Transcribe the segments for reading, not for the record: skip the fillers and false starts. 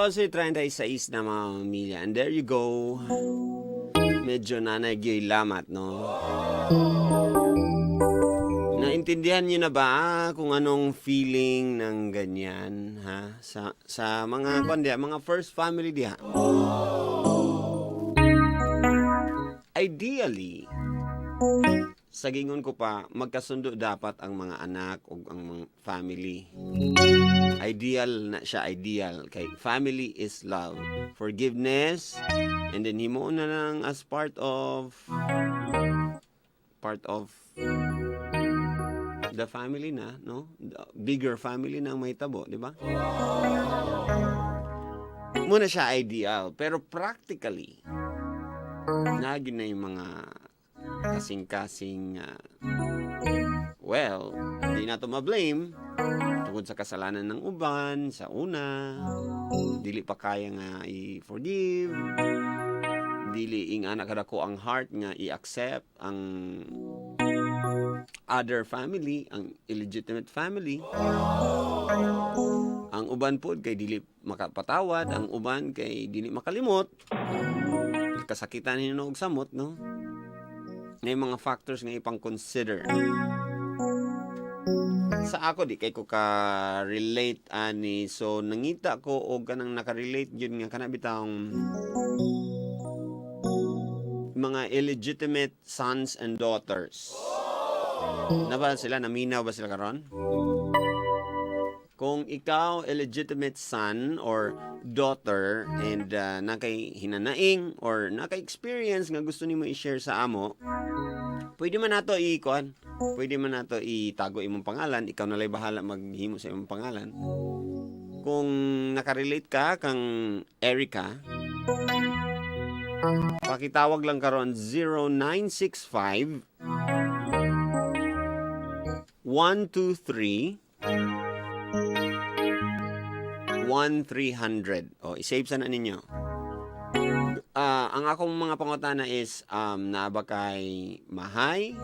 12.36 na, mga pamilya. And there you go. Medyo nanay gyoy lamat, no? Naintindihan niyo na ba kung anong feeling ng ganyan, ha? Sa mga kuan diha, mga first family diha. Ideally, sa gingon ko pa, magkasundo dapat ang mga anak o ang mga family. Ideal na siya, ideal. Kay family is love. Forgiveness, and then himuon na lang as part of the family na, no? The bigger family na ang mahitabo, di ba? Muna siya ideal, pero practically, nagi na yung mga kasing-kasing, well, hindi na to ma-blame tungod sa kasalanan ng uban sa una, dili pa kaya nga i-forgive, dili ing anak kadako ang heart nga i-accept ang other family, ang illegitimate family. Ang uban pod kay dili makapatawad, ang uban kay dili makalimot, kasakitan hinuon og samot, no? Na yung mga factors nga ipang consider. Sa ako, di kay ko ka relate ani, so nangita ko og kanang naka-relate yun nga kana bitawng mga illegitimate sons and daughters. Na ba sila naminaw ba sila karon? Kung ikaw illegitimate son or daughter and nakay hinanaing or nakay experience nga gusto nimo i-share sa amo, pwede man nato i-kuan. Pwede man nato itago imong pangalan, ikaw na lay bahala maghimo sa imong pangalan. Kung nakarelate ka kang Erica, pakitawag lang karon 0965 123 1300. O, i-save sana ninyo. Ang akong mga pangutana is naa ba kay mahay?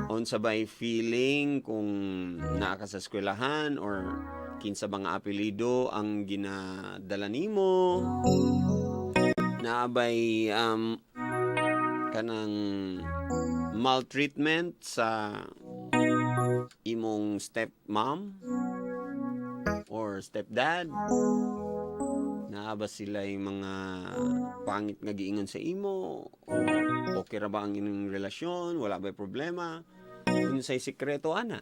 Unsa bay feeling kung naa ka sa eskwelahan or kinsa ba nga apelyido ang ginadala nimo? Naa bay kanang maltreatment sa imong stepmom or stepdad? Naa ba sila yung mga pangit nga giingon sa imo? O okay ra ba ang inyong relasyon? Wala ba problema? Unsay sikreto ana?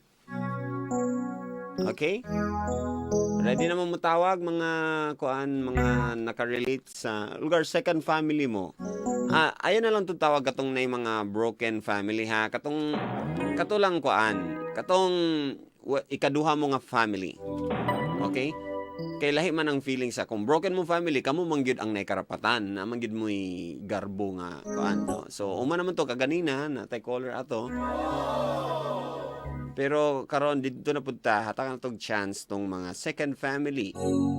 Okay? Ready na mo mutawag, mga kuan, mga nakarelate sa lugar second family mo. Ah, ayan na lang itong tawag katong na yung mga broken family, ha. Katong kato lang kuan, katong ikaduha mo nga family. Okay? Kay lahi man ang feeling sa kung broken mo family, kamo man gyud ang naikarapatan, na man gyud mo'y garbo nga kuan, no? So uma naman to kaganina na tay caller ato. Pero karon didto na pud ta, hatagan na tog chance tong mga second family.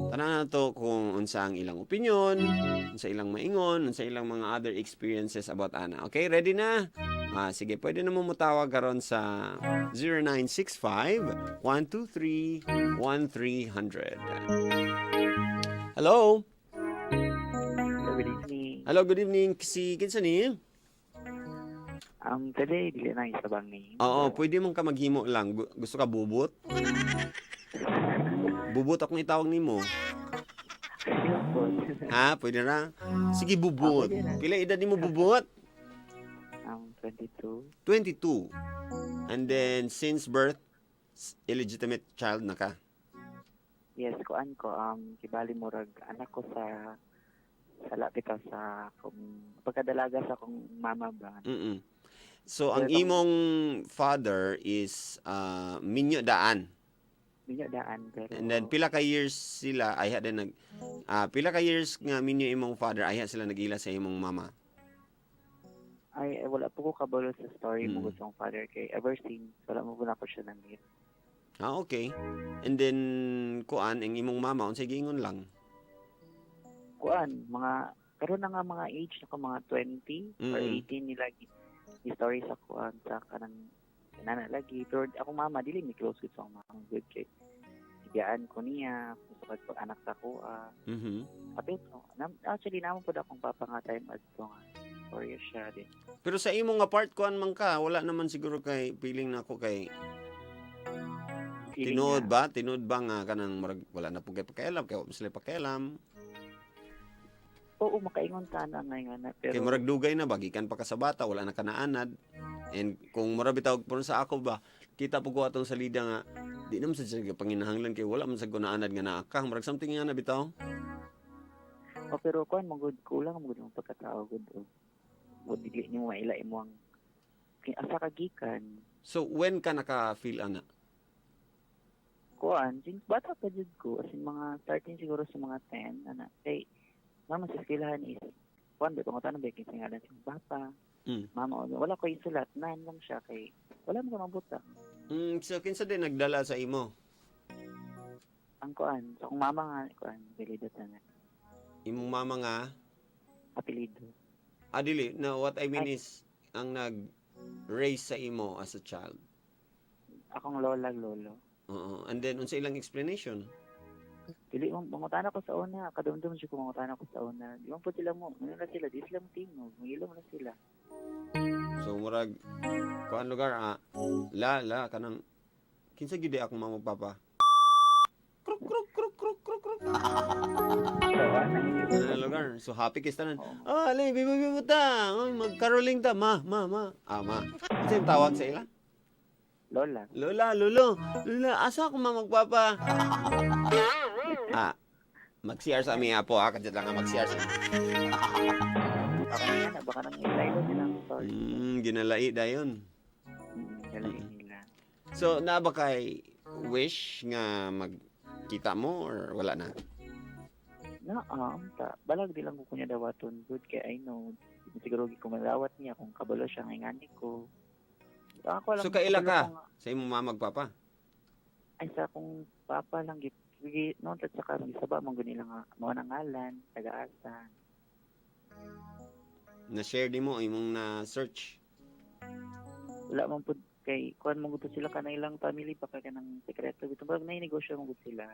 Tanan na to kung unsa ang ilang opinion, unsa ilang maingon, unsa ilang mga other experiences about ana. Okay, ready na? Ah, sige, pwede na mo mutawag karon sa 0965 123 1300. Hello? Hello, good evening. Hello, good evening. Si kinsa ni? Today, dili na isa bang name. Oo, pwede mong ka maghimo lang. Gusto ka bubot? Bubot akong itawag nimo. Bubot. Ha? Pwede ra? Sige, bubot. Ah, pwede ra. Pila edad nimo, bubot? 22. 22. And then, since birth, illegitimate child na ka? Yes, kuan ko, kibali murag anak ko sa sala bitaw sa kung pagkadalaga sa akong mama ba. So, ang Pero imong father is minyo daan. Minyo daan pero And then, pila ka years sila, ay din nag, pila ka years nga minyo imong father, ay sila nag-ila sa imong mama? Ay, eh, wala po ko kabalo sa story mo sa akong father kay ever since wala mo na ko siya na-meet. Ah, okay. And then, kuan, ang imong mama, unsay giingon lang? Kuan, mga karon na nga mga age na ko mga 20 or 18 nila gi story sa kuan sa kanang nana lagi, pero ako mama dili mi close with sa akong mama good kay sige. Gibiyaan ko niya, sukad pag anak sa kuha. Apit no. Actually, naa man pud akong papa nga time adto nga. 4 years siya din. Pero sa imo nga part, kuan man ka, wala naman siguro kay feeling nako kay Feeling tinuod nga, ba? Tinuod ba nga kanang murag wala na pud kay pakialam, kay wa man sila pakialam? Oo, makaingon sana nga na, Kay pero murag dugay na ba, gikan pa ka sa bata, wala na ka naanad. And kung murag bitaw puno sa ako ba, kita po ko atong salida nga di naman sa siya panginahanglan kay wala man sa ko naanad nga naa ka. Murag something nga na bitaw. Oh, pero kuan man gud, kulang man gud ang pagkatao gud og o dili nimo maila imong kay asa ka gikan. So when ka naka-feel ana? Kuan, since bata pa jud ko, as in mga starting siguro sa mga 10 ana, kay mama sa eskwelahan is kuan ba, pangutan ba kinsa ngalan sa papa, mama, o wala ko isulat nan lang siya kay wala mo ka mabuta. So kinsa din nagdala sa imo? Ang kuan sa akong mama nga kuan, apelyido tanan. Imong mama nga? Apelyido. Ah, dili. No, what I mean Ay. is ang nag-raise sa imo as a child. Akong lola, lolo. Oo. And then unsa ilang explanation? Dili mo mangutana ko sa una, kadumdum siya ko mangutana ko sa una. Di man po sila mo, ano na sila, di sila mo tingog, mangilo na sila. So murag kuan lugar, ah, la la kanang kinsa gyud di akong mama, papa. Kruk kruk kruk kruk kruk kruk. So, ana. Ano lugar? So happy kay tanan. Oo. Oh, ali bibo bibo ta. Oy, mag-caroling ta, ma, ma, ma. Ah, ma. Unsa yung tawag sa ila? Lola. Lola, lolo. Lola, asa ako mama, papa? Ah, mag-CR sa ami apo, ah, kadyat lang nga mag-CR sa. Baka nga na, baka nang ilaylo nila ang story. Ginalai dayon. Ginalai nila. So, naa ba kay wish nga magkita mo or wala na? Na, ta. Balag di lang ko kunya dawaton good kay I know. Siguro gi ko madawat niya kung kabalo siya nga ingani ko. Ako lang, So, kaila kabalo ka? ko nga- Sa imong mama, papa? Ay, sa akong papa lang gi no, at saka gisaba man gud nila nga mao nang ngalan, taga-asa. Na-share nimo imong na-search? Wala man pud kay kuan man gud to sila kanang family pa kay kanang sekreto bitaw, murag nay negosyo man gud sila.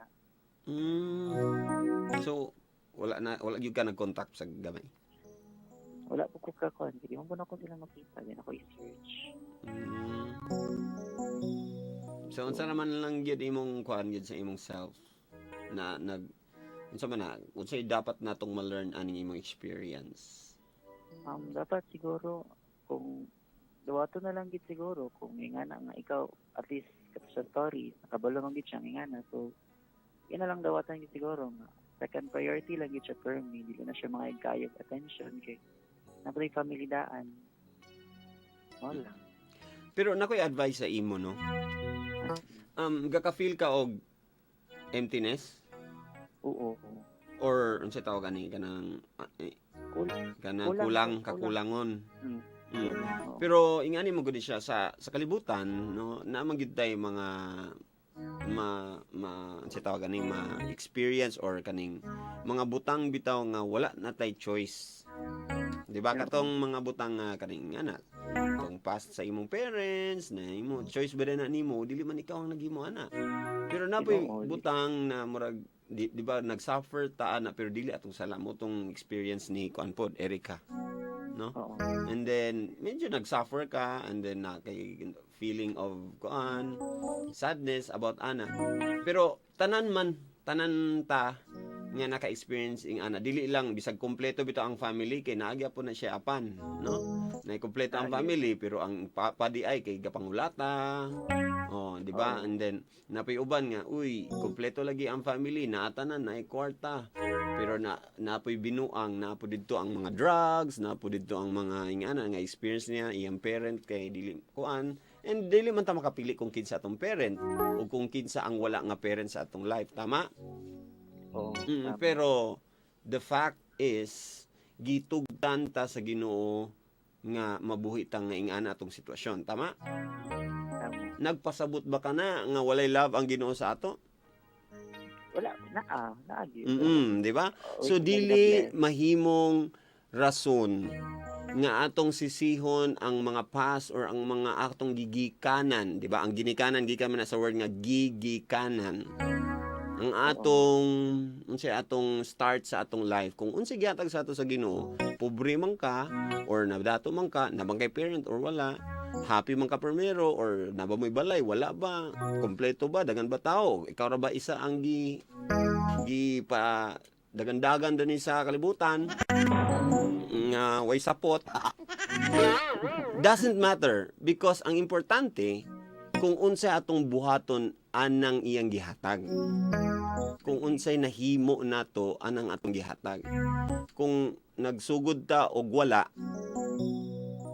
So, wala na, wala gyud ka nag-contact sa gamay? Wala po ko ka kuan, di man pud ako sila makita, di na ako i-search. So unsa naman lang gyud imong kuan gyud sa imong self na nag unsa man na unsay dapat natong ma-learn aning imong experience? Dapat siguro kung dawato na lang gid siguro kung ingana nga ikaw, at least kato sa stories nakabalo man gid siya ingana, so yun na lang dawatan gid siguro nga second priority lang gid siya per me, dili na siya mga kayog attention kay naa family daan, wala. Pero nakoy advice sa imo, no. Gaka-feel ka og emptiness Oo. Or unsay tawag ani, kanang eh, kanang Kulang, kulang, kulang. Kakulangon. Oo. Pero ingani mo gud siya sa kalibutan, no, naa man gyud tay mga ma ma unsay tawag ani, ma experience or kaning mga butang bitaw nga wala na tay choice. Di ba katong mga butang nga kaning ana tong past sa imong parents na imo choice ba na nimo, dili man ikaw ang naghimo ana. Pero naa poy Tinuod. butang na murag di ba nag-suffer ta ana, pero dili atong sala mo tong experience ni kuan pod, Erica. Oo. And then medyo nag-suffer ka and then na kay feeling of kuan, sadness about ana. Pero tanan man, tanan ta nga naka-experience ing ana, dili lang bisag kompleto bitaw ang family kay naa gyapon na siya apan, no? Na kompleto ang Ah, yes. family pero ang papa di ay kay gapangulata. Oh, di ba? Oo. And then napoy uban nga, uy, kompleto lagi ang family, naa tanan, naay kwarta. Pero na napoy binuang, napo didto ang mga drugs, napo didto ang mga ingana nga experience niya iyang parent kay dili kuan, and dili man ta makapili kung kinsa atong parent o kung kinsa ang wala nga parent sa atong life, tama? Oo. Tama. Pero the fact is gitugtan ta sa Ginoo nga mabuhi ta nga ingana atong sitwasyon, tama? Tama. Nagpasabot ba ka na nga walay love ang Ginoo sa ato? Wala, naa, naa gyud. Di ba? Oo, So we dili bless. mahimong rason nga atong sisihon ang mga past or ang mga atong gigikanan, di ba? Ang ginikanan gikan man na sa word nga gigikanan. Ang atong unsay atong start sa atong life, kung unsay gihatag sa ato sa Ginoo, pobre man ka or nadato man ka, naa man kay parent or wala, happy man ka primero or naa ba mo'y balay, wala ba, kompleto ba, dagan ba tao, ikaw ra ba isa ang gi gi pa dagandagan dani sa kalibutan nga way sapot, doesn't matter, because ang importante kung unsay atong buhaton anang iyang gihatag, kung unsay nahimo nato anang atong gihatag. Kung nagsugod ta og wala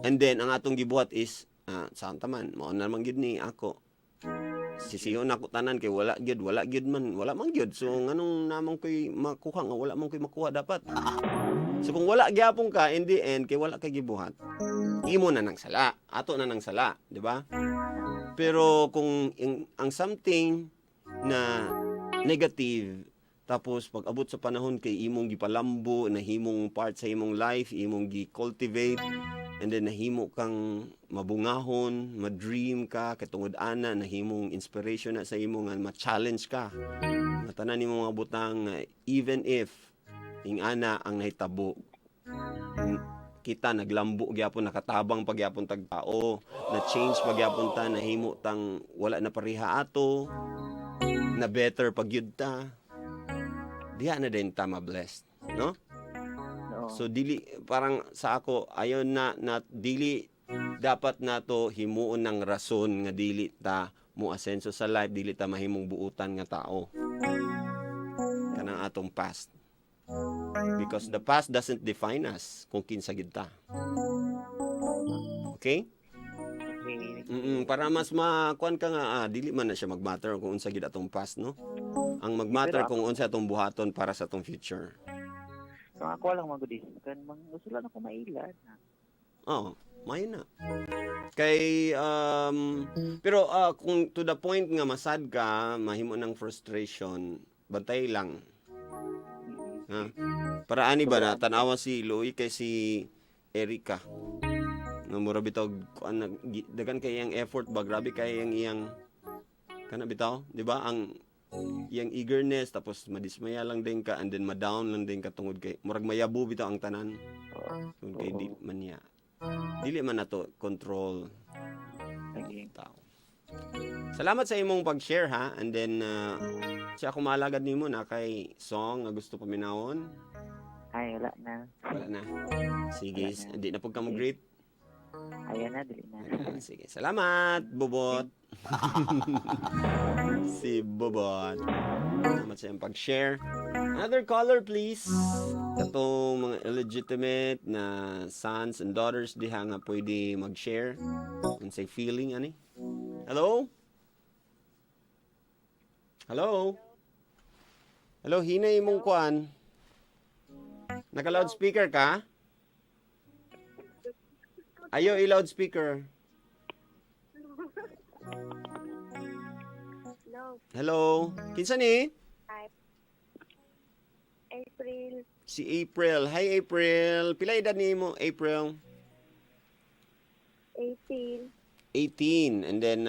and then ang atong gibuhat is saan man mao na man gyud ni ako, sisiyon ako tanan kay wala gyud, wala gyud man, wala man gyud, so nganong namang koy makuha nga wala man koy makuha dapat? So kung wala gyapon ka in the end kay wala kay gibuhat, imo na nang sala, ato na nang sala, di ba? Pero kung ang something na negative, tapos pag abot sa panahon kay imong gipalambo, nahimong part sa imong life, imong gi-cultivate, and then nahimo kang mabungahon, ma-dream ka kay tungod ana, nahimong inspiration na sa imo nga ma-challenge ka nga tanan nimo mga butang nga even if ing-ana ang nahitabo, kita naglambo gyapon, nakatabang pa gyapon tag tao, na change pa gyapon ta, nahimo tang wala na pareha ato, na better pag gyud ta, diha na din ta ma-blessed, no? Oo. So dili, parang sa ako, ayon na na dili dapat nato himuon ng rason nga dili ta mo asenso sa life, dili ta mahimong buutan nga tao, kanang atong past, because the past doesn't define us kung kinsa gid ta, okay? Okay. Para mas makuan ka nga dili man na siya magmatter kung unsa gid atong past, no? Ang magmatter Pero kung unsa atong buhaton para sa atong future. So ako lang magud is kan mang gusto lang ako maila na. Oo, maayo na. Kay pero kung to the point nga masad ka, mahimo ng frustration, bantay lang. Ha? Para ani ba na tanawa si Louie kay si Erika. Nga mura bitaw kuan dagan kay iyang effort ba, grabe kay iyang iyang kana bitaw, di ba? Ang iyang eagerness, tapos madismaya lang din ka and then ma-down lang din ka tungod kay murag mayabo bitaw ang tanan. Tungod kay di man niya. Dili man nato control tao. Salamat sa imong pag-share ha, and then siya ako maalagad nimo na kay song nga gusto paminawon. Ay, wala na. Wala na. Sige, Wala na. di na pud ka mo greet. Ayan na, dili na. Sige, salamat, Bobot. Si Bobot. Salamat sa iyong pag-share. Another caller, please. Katong mga illegitimate na sons and daughters diha nga pwede mag-share. Unsay feeling ani? Hello? Hello? Hello, hinay imong kuan. Naka-loudspeaker ka? Ayo i-loudspeaker. Hello, Hello? Kinsa ni? April. Si April. Hi, April. Pila edad nimo, April? 18. 18. And then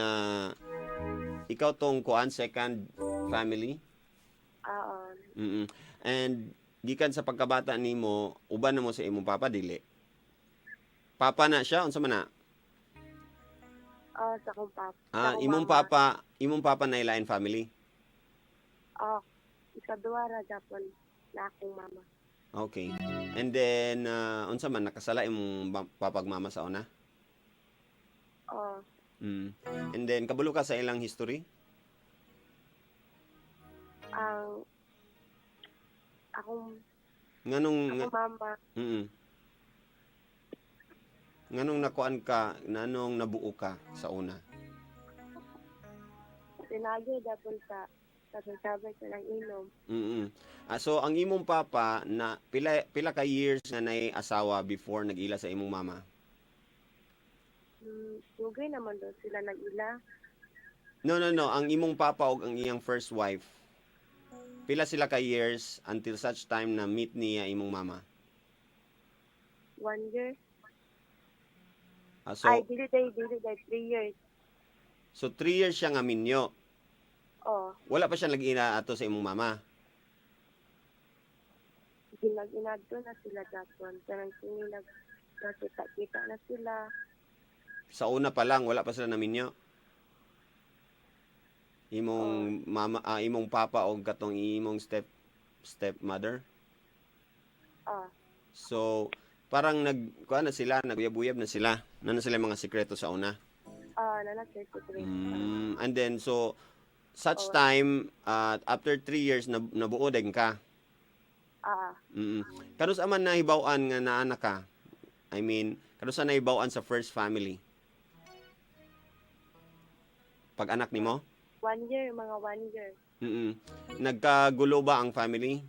ikaw tong kuan, second family. Oo. And gikan sa pagkabata nimo, uban na mo sa imong papa, dili? Papa na siya, unsa man na? Oh, sa akong papa. Ah, Sa akong imong mama. papa, imong papa na ilain family. Oh, ikaduha ra japon na akong mama. Okay. And then unsa man, nakasala imong papa ug mama sa una? Oh. And then kabalo ka sa ilang history? Ang akong Nganong akong mama. Nganong nakuan ka, nganong nabuo ka sa una? Sinagi japon sa sabay sa lang inom. Ah, so ang imong papa na pila pila ka years na nay asawa before nag-ila sa imong mama? Dugay naman daw sila nag-ila. No. Ang imong papa ug ang iyang first wife. Pila sila ka years until such time na meet niya imong mama? One year. Ah, so Ay, dili day, 3 years. So 3 years siya nga minyo. Oh. Wala pa siya nag-ina ato sa imong mama. Ginag-inadto na sila Japon. Kanang kini nag nakita-kita na sila. Sa una pa lang wala pa sila naminyo. Imong mama, imong papa og katong imong stepmother. Ah, So parang nag kuan na sila, naguyab-uyab na sila. Naa na sila mga sikreto sa una. Ah, naa na sila sikreto. And then so such Oo. Time after 3 years na nabuo din ka. Ah, Kanus-a man nahibaw-an nga naa na ka? I mean, kanus-a nahibaw-an sa first family? Pag anak nimo? One year, mga one year. Nagkagulo ba ang family?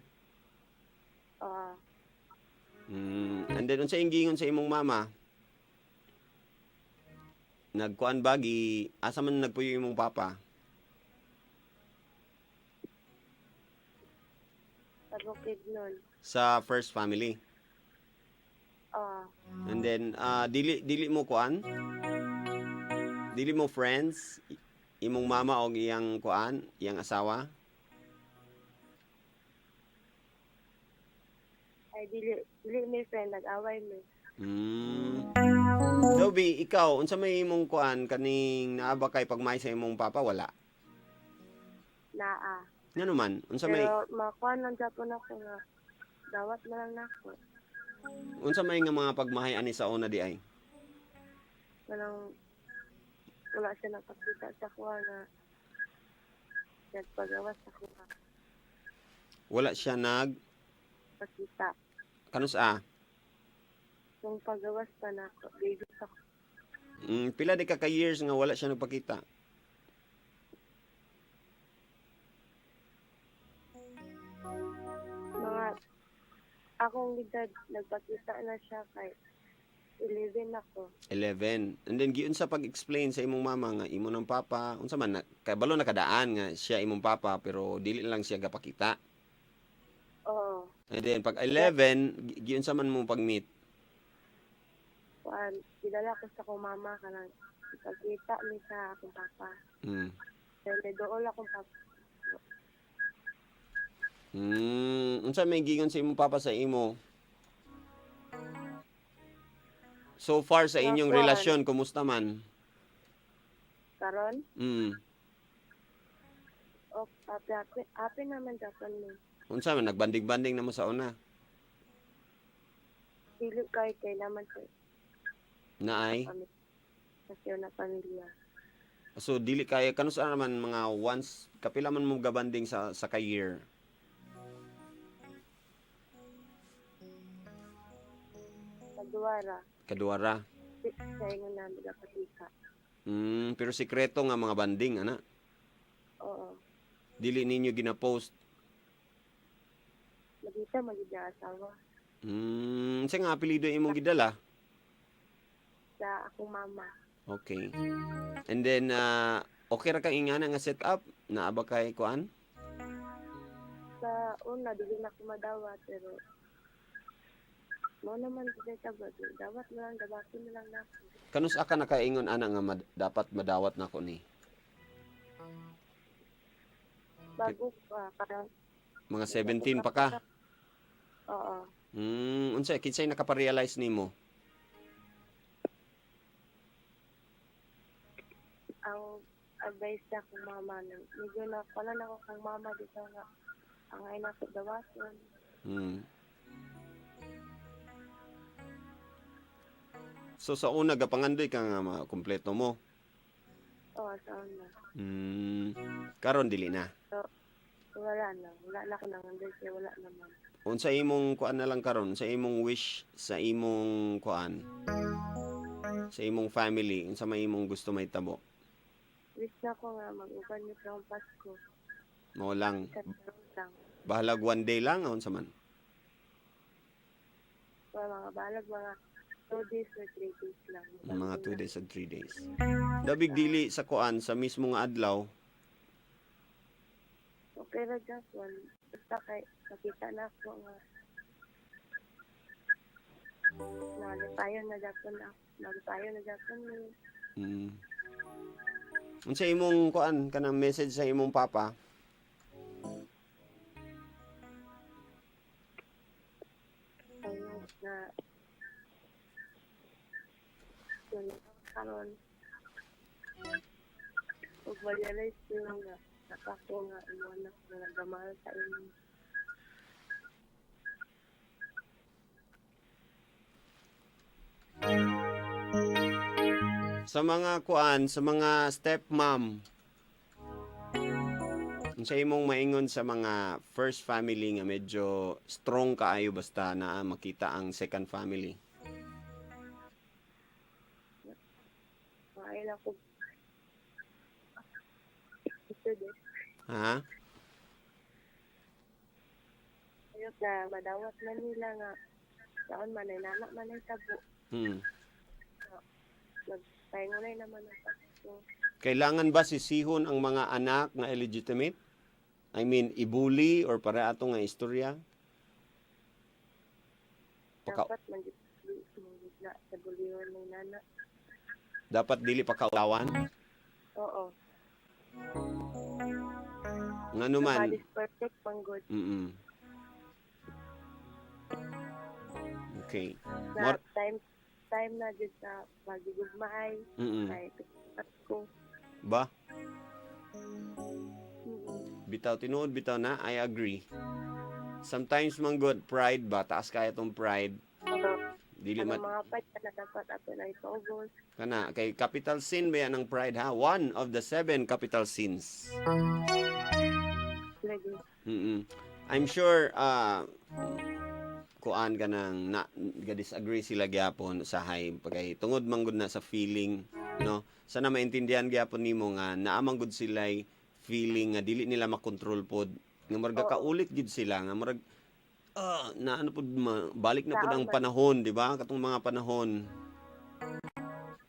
Ah, And then unsa giingon sa imong mama? Nagkuan ba gi asa man nagpuyo imong papa? Sa Bukidnon. Sa first family. Ah, And then dili dili mo kuan? Dili mo friends imong mama og iyang kuan, iyang asawa? Ay dili dili mi friend, nag-away mi. Dobby, ikaw, unsa may imong kuan kaning naa ba kay pagmay sa imong papa, wala? Naa. Ngano man? Unsa may Pero makuan lang Japon ako nga dawat na lang nako. Unsa may nga mga pagmahay ani sa una di ay? Walang wala siya napakita sa kuha nga nagpagawas sa kuha. Wala siya nag Pakita. Kanus-a? Kung pagawas pa nako, baby pa ko. Pila di ka ka years nga wala siya nagpakita? Mga akong edad, nagpakita na siya kay 11 ako. 11. And then giunsa pag-explain sa imong mama nga imo ng papa, unsa man na, kabalo nakadaan nga siya imong papa pero dili lang siya gapakita. Oo. And then pag 11, giunsa man mo pag-meet? Kuan, gidala ko sa akong mama kanang ipakita mi sa akong papa. Pero dool akong papa. Unsa may giingon sa imong papa sa imo? So far sa inyong Kuan. Relasyon, kumusta man? Karon, o ape ape, ape naman Japon mi. Unsa man nagbanding-banding na mo sa una? Dili kay kay naman sa Naay. pamilya. Sa na pamilya. So dili kay kanus-a naman mga once kapila man mo gabanding sa ka year? Sa duwara, Kaduara. sa ingon na nagapakita. Pero sikreto nga mga banding ana. Oo. Dili ninyo gina-post. Magita magid niya asawa. Unsa nga apelyido imong gidala? Sa akong mama. Okay. And then okay ra kang ingana nga setup? Naa ba kay kuan? Sa una, dili na ko madawat, pero mo naman gid ta ba, dawat na lang, dawaton na lang nako. Kanus-a ka nakaingon ana nga dapat madawat nako ni? Bago pa, parang Mga 17 pa ka. Oo. Unsa kinsay nakapa-realize nimo? Ang advice sa akong mama nang medyo na pala na ako kang mama dito nga ang ay nako dawaton. So sa una gapangandoy ka nga makumpleto mo. Oo, sa una. Karon dili na. Wala na. Wala na ako nang kaya wala naman. Unsa imong kuan na lang karon, sa imong wish sa imong kuan, sa imong family, unsa may imong gusto mahitabo? Wish na ko nga mag-uban mi sa akong Pasko. Mao lang. Sa tarong lang. Bahalag one day lang unsa man. Well, mga balag mga 2 days or 3 days lang. Mga 2 days and 3 days. Dabig dili sa kuan sa mismo nga adlaw. Okay ra Japon. Basta kay makita na ako nga nalipayon na Japon na nalipayon na Japon ni. Unsa imong kuan kanang message sa imong papa? Dawaton. Ug ma-realize nimo nga napako nga imo anak nga nagamahal sa imo. Sa mga kuan, sa mga stepmom, unsa imong maingon sa mga first family nga medyo strong kaayo basta na makita ang second family? Maayo lang ko. Ito din. Ha? Ayok na madawat man nila nga taon man ay nana man ay tabo. Magpahingunay naman ang pagso. Kailangan ba sisihon ang mga anak nga illegitimate? I mean, ibuli or para ato nga istorya? Paka, Dapat man gid na sa buliyon ng nana. dapat dili pakaulawan? Oo. Ngano man? Nobody's perfect man good. Okay. Na time time na jud sa pagigugmaay kay at ko. Ba? Mm. Bitaw tinuod bitaw na, I agree. Sometimes man good pride ba, taas kaya tong pride. Oo. Dili Ano mat mga pad na dapat ato na ipaubos. kana kay capital sin ba yan ang pride, ha? One of the seven capital sins. Lagi. I'm sure kuan ka nang na ga-disagree sila gyapon usahay pagay tungod man gud na sa feeling, no? Sana maintindihan gyapon nimo nga naa man gud sila'y feeling nga dili nila makontrol pod, nga murag Oo. kaulit gid sila nga murag na ano pod balik na pod Taon ang man. panahon, di ba, katong mga panahon.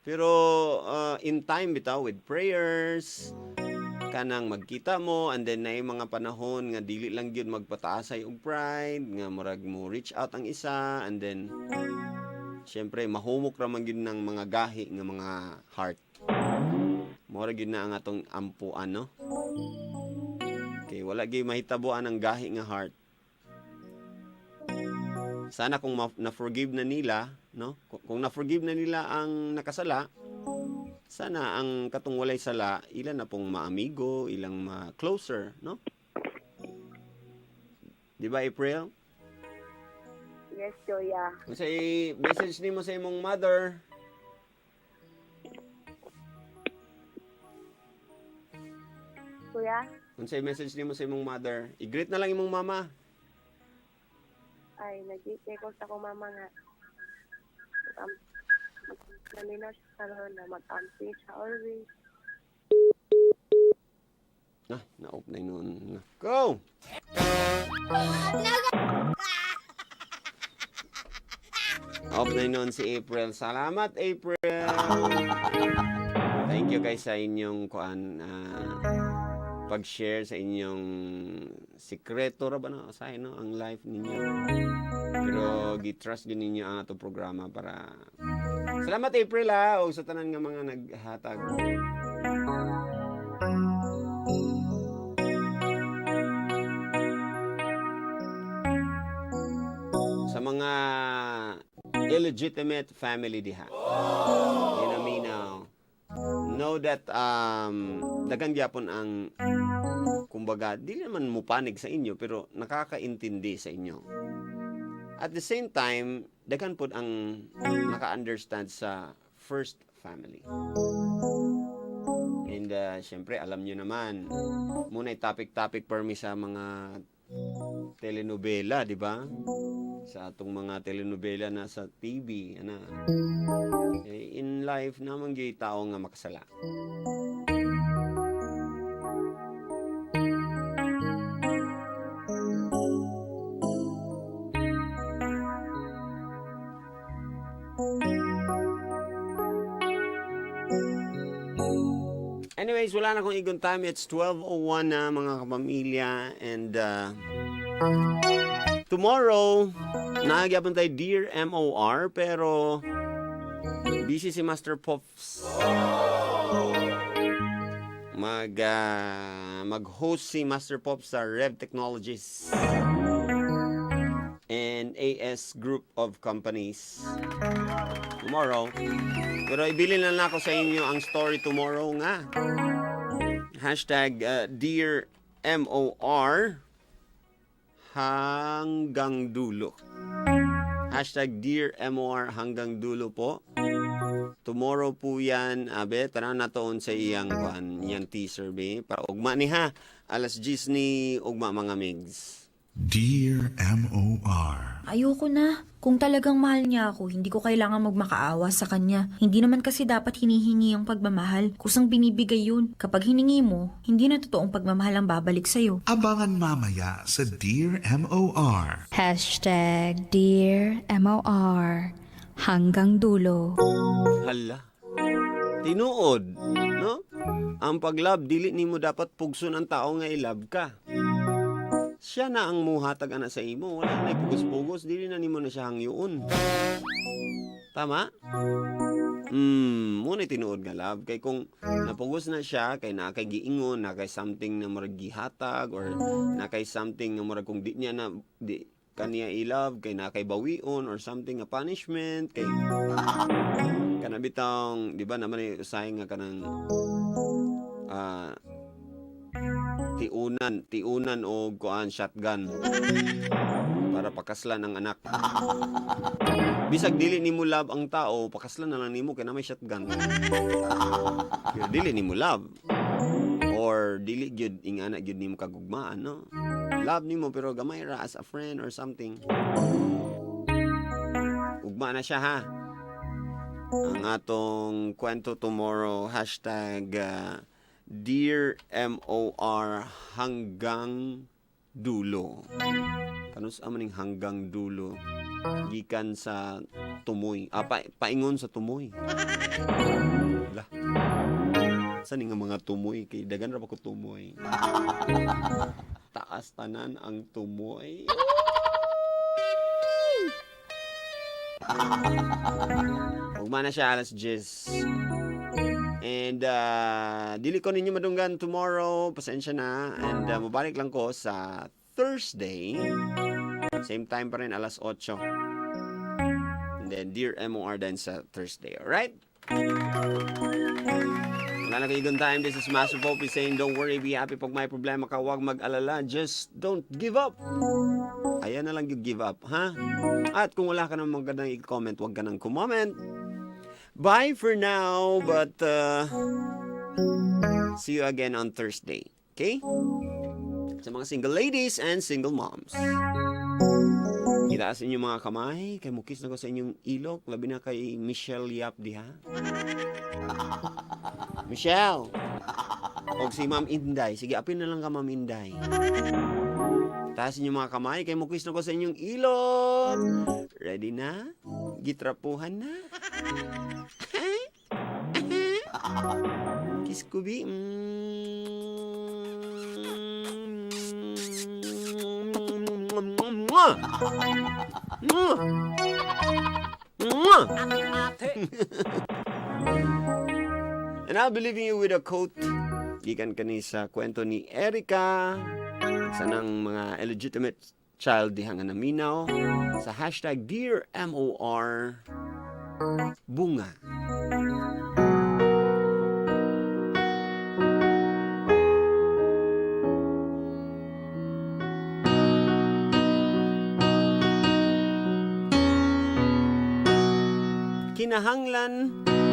Pero in time bitaw, with prayers, kanang magkita mo, and then naay mga panahon nga dili lang gyud magpataasay og pride, nga murag mo reach out ang isa, and then syempre mahumok ra man gyud ng mga gahi nga mga heart. Mora gyud na ang atong ampuan, no? Okay, wala gyud mahitabuan ang gahi nga heart. Sana kung na-forgive na nila, no? Kung na-forgive na nila ang nakasala, sana ang katong walay sala, ilan na pong maamigo, ilang ma-closer, no? Di ba, April? Yes, Joya. Kung sa message nimo sa imong mother, Kuya, kung sa message nimo sa imong mother, i-greet na lang imong mama. Ay nag-ikay ko sa akong mama nga naminaw siya karon na mag-amping siya always. Ah, na-off na yun. Go! Off na yun si April. Salamat, April! Thank you guys sa inyong kuan, pag-share sa inyong sikreto ra ba na sa no ang life ninyo. Pero gi-trust din ninyo ang atong programa para. Salamat, April, ha, o sa tanan nga mga naghatag. Sa mga illegitimate family diha. Ginaminaw. Know that daghan gyapon ang kumbaga dili naman mupanig sa inyo pero nakakaintindi sa inyo. At the same time, daghan pod ang naka-understand sa first family. And syempre, alam nyo naman, muna'y topic-topic per mi sa mga telenovela, di ba? Sa atong mga telenovela na sa TV, ana. Eh, in life naman gyud tao nga makasala. Anyways, wala na akong igon time. It's 12:01 na, mga kapamilya, and tomorrow, naa gyapon tayo Dear MOR, pero busy si Master Pops. Mag-host si Master Pops sa Rev Technologies and AS Group of Companies. Tomorrow. Pero ibilin na lang ako sa inyo ang story tomorrow nga. #DearMOR hanggang dulo. #DearMOR hanggang dulo po. Tomorrow po yan, abe, tanaw na toon sa iyang kuan, iyang teaser be. Para ugma ni ha, alas 10 ni ugma, mga migs. Dear MOR. Ayoko na. Kung talagang mahal niya ako, hindi ko kailangan magmakaawa sa kanya. Hindi naman kasi dapat hinihingi ang pagmamahal. Kusang binibigay yun. Kapag hiningi mo, hindi na totoong pagmamahal ang babalik sa'yo. Abangan mamaya sa Dear MOR. #DearMOR hanggang dulo. Hala. Tinuod, no? Ang paglove, dili nimo dapat pugson ang tao nga i-love ka. Siya na ang muhatag ana sa imo, wala na pugos-pugos, dili na nimo na siya hangyoon. Tama? Muna tinuod nga love kay kung napugos na siya kay naa kay giingon, naa kay something na murag gihatag or naa kay something nga murag kung di niya na di kaniya i-love kay naa kay bawion or something nga punishment kay kana bitong di ba naman eh, usahay nga kanang tiunan tiunan og kuan shotgun para pakaslan ang anak. Bisag dili nimo love ang tao, pakaslan na lang nimo kay na may shotgun. Pero dili nimo love or dili gyud ingana gyud nimo kagugmaan, no? Love nimo pero gamay ra as a friend or something. Ugma na siya ha. Ang atong kwento tomorrow, #DearMOR hanggang dulo. Kanus amo ning hanggang dulo? Gikan sa tumoy. Ah, paingon sa tumoy. Lah. Sa ni nga mga tumoy kay dagan ra ba ko tumoy. Taas tanan ang tumoy. Ugma na siya alas 10. And dili ko ninyo madunggan tomorrow. Pasensya na. And mabalik lang ko sa Thursday. Same time pa rin, alas 8. And then Dear MOR din sa Thursday. Alright? Wala na kayo good time. This is Master Popey saying, don't worry, be happy. Pag may problema ka, huwag mag-alala. Just don't give up. Ayan na lang yung give up, ha? At kung wala ka namang magandang i-comment, huwag ka nang kumoment. Bye for now, but see you again on Thursday. Okay? Sa mga single ladies and single moms. Itaas inyong mga kamay, kay mukis na ko sa inyong ilok, labi na kay Michelle Yap diha. Michelle! O si Ma'am Inday. Sige, apil na lang ka, Ma'am Inday. Taas inyong mga kamay, kay mukis na ko sa inyong ilok. Ready na? Gitrapuhan na? Kiss ko, bi. Mwah! Mwah! Mwah! And I'll be leaving you with a quote gikan kani sa kwento ni Erica sa nang mga illegitimate child diha nga naminaw sa #DearMOR bunga. Kinahanglan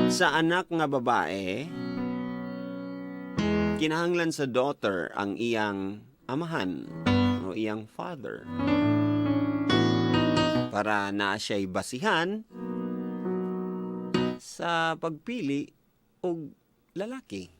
sa anak nga babae, kinahanglan sa daughter ang iyang amahan o iyang father para naa siya'y basihan sa pagpili og lalaki.